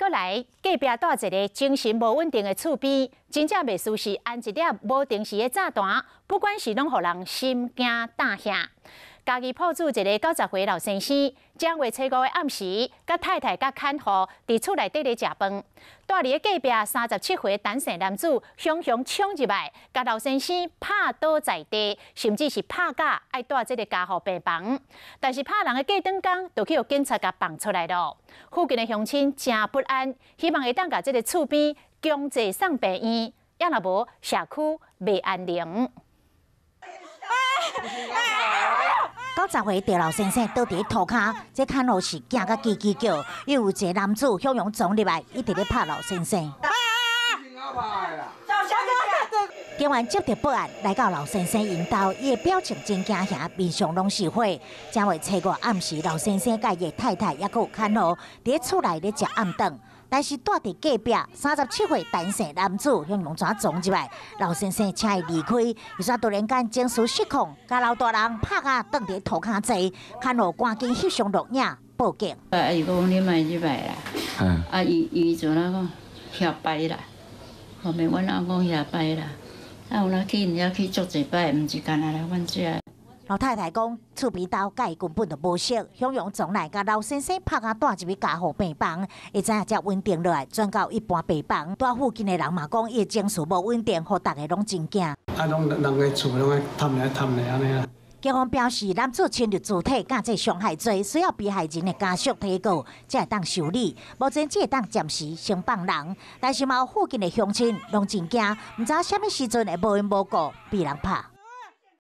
閣來，隔壁蹛一个精神無穩定的厝邊，真正袂輸是安一粒無定時的炸彈，不管是攏予人心驚膽嚇。嘉義鋪子一个90歲老先生，正月初五的暗時，佮太太佮看護佇厝內底咧食飯，蹛佇咧隔壁37歲陳姓男子，雄雄衝入來，共老先生拍倒在地，甚至是拍甲愛帶這个加護病房。但是拍人的過轉工，就去予警察共放出來囉。附近的鄉親誠不安，希望會當共這个厝邊強制送病院，抑若無社區袂安寧。90歲趙老先生倒佇塗跤，這看護是驚甲吱吱叫，又有一个男子洶湧衝入來，一直咧拍老先生。警員接到報案，來到老先生𪜶兜，伊的表情真驚嚇，面上攏是血。正月初五暗時，老先生佮伊的太太猶閣有看護，佇厝內咧食暗頓。但是蹛佇隔壁37歲陳姓男子向農怎衝入來，老先生請伊離開，伊煞突然間情緒失控，共老大人拍甲轉佇塗跤坐，看護趕緊翕相錄影報警。啊，伊講你莫入來啦，啊，伊伊就那講遐擺啦，後面阮翁講遐擺啦，啊，有哪去𪜶遐去足濟擺，毋是干焦來阮遮。老太太講，厝邊兜佮伊根本就無熟，洶湧衝來共老先生拍甲帶入去加護病房，會知影才穩定落來，轉到一般病房。蹛附近的人嘛講，伊的情緒無穩定，予逐家攏真驚。啊，攏人的厝攏愛探來探來按呢啦。警方表示，男子侵入主體佮這傷害罪，需要被害人的家屬提告，才會當受理。目前只會當暫時先放人，但是嘛有附近的鄉親攏真驚，毋知啥物時陣會無緣無故被人拍。